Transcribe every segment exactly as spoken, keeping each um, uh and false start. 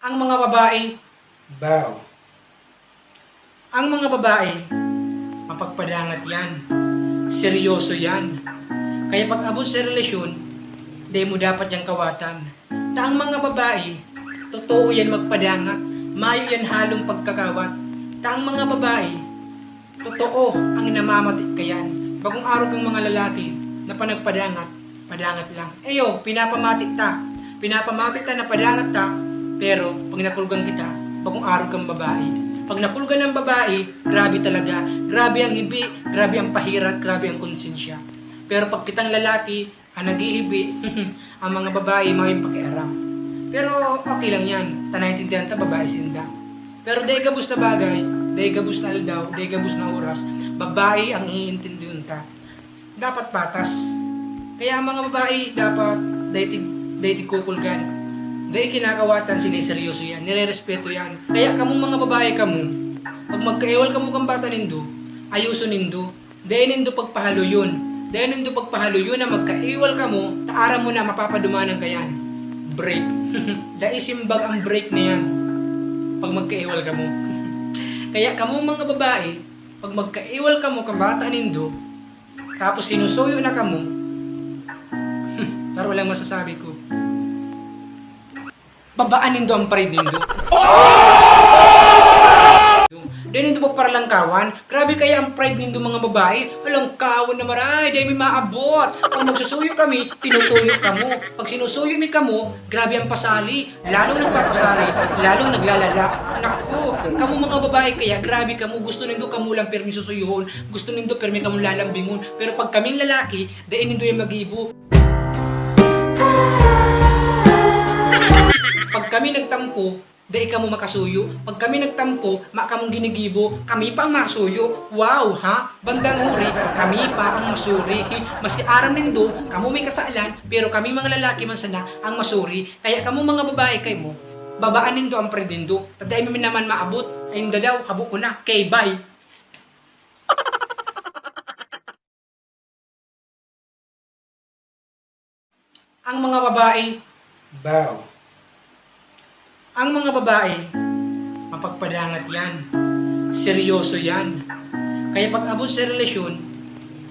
Ang mga babae, bow. Ang mga babae, mapagpadangat yan. Seryoso yan. Kaya pag abot sa relasyon, dai mo dapat yang kawatan. Ta ang mga babae, totoo yan magpadangat. Mayo yan halong pagkakawat. Ta ang mga babae, totoo ang namamati kayan. Bagong arog ang mga lalaki na panagpadangat, padangat lang. Eyo, pinapamati ta. Pinapamati ta na padangat ta, pero pag nakulgan kita, bagong arog kang babae. Pag nakulgan ng babae, grabe talaga. Grabe ang hibi, grabe ang pahirat, grabe ang konsensya. Pero pag kitang lalaki, ang naghihibi, ang mga babae, mayo pakiaram. Pero okay lang yan. Ta naintindihan ta, babae sinda. Pero dai gabos na bagay, dai gabos na aldaw, dai gabos na oras, babae ang iintindihon ta. Dapat patas. Kaya ang mga babae, dapat dai tig-, dai tigkukulgan. Dai kinakawatan, sineseryoso yan, nirerespeto yan. Kaya kamong mga babae kamo, pag magkaiwal kamo kang bata nindo, ayoso nindo. Dai nindo pagpahaloyon. Dai nindo pagpahaloyon na magkaiwal kamo, ta aram mo na mapapadumanan kayan. Break. Dai simbag ang break na yan pag magkaiwal kamo. Kaya kamong mga babae, pag magkaiwal kamo kang bata nindo, tapos sinusuyo na kamo, taro lang masasabi ko. Babaan nindo ang pride nindo. Dai nindo pagparalangkawan. Grabe kaya ang pride nindo, mga babae. Alangkawan na maray, dai mi maabot. Pag magsusuyo kami, tinutuyo kamo. Pag sinusuyo mi kamo, grabe ang pasali. Lalong nagpapasali, lalong naglalala. Naku, kamo mga babae kaya, grabe kamo. Gusto nindo kamo lang pirmi susuyuhon. Gusto nindo pirmi kamo lalambingon. Pero pag kaming lalaki, dai nindo yan magibo. Pag kami nagtampo, dai kamo makasuyo. Pag kami nagtampo, ma kamong ginigibo, kami pa ang masuyo. Wow, ha? Bandang huri, kami pa ang masuri. Maski aram nindo, kamo may kasalan, pero kami mga lalaki man sana ang masuri. Kaya kamo mga babae kay mo, babaan nindo ang pride nindo. Ta dai mi naman maabot. Ay, daw, habo ko na. Okay, bye. Ang mga babae, bow. Ang mga babae, mapagpadangat yan. Seryoso yan. Kaya pag abot sa relasyon,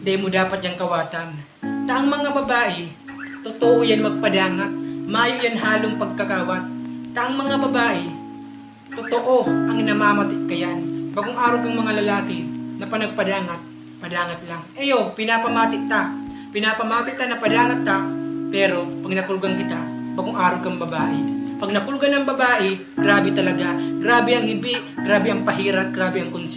dai mo dapat yang kawatan. Ta ang mga babae, totoo yan magpadangat. Mayo yan halong pagkakawat. Ta ang mga babae, totoo ang namamati kayan. Bagong arog ang mga lalaki na panagpadangat, padangat lang. Eyo, pinapamati ta. Pinapamati ta na padangat ta, pero pag nakulgan kita, bagong arog kang babae. Pag nakulgan ng babae, grabe talaga. Grabe ang hibi, grabe ang pahirat, grabe ang konsensya.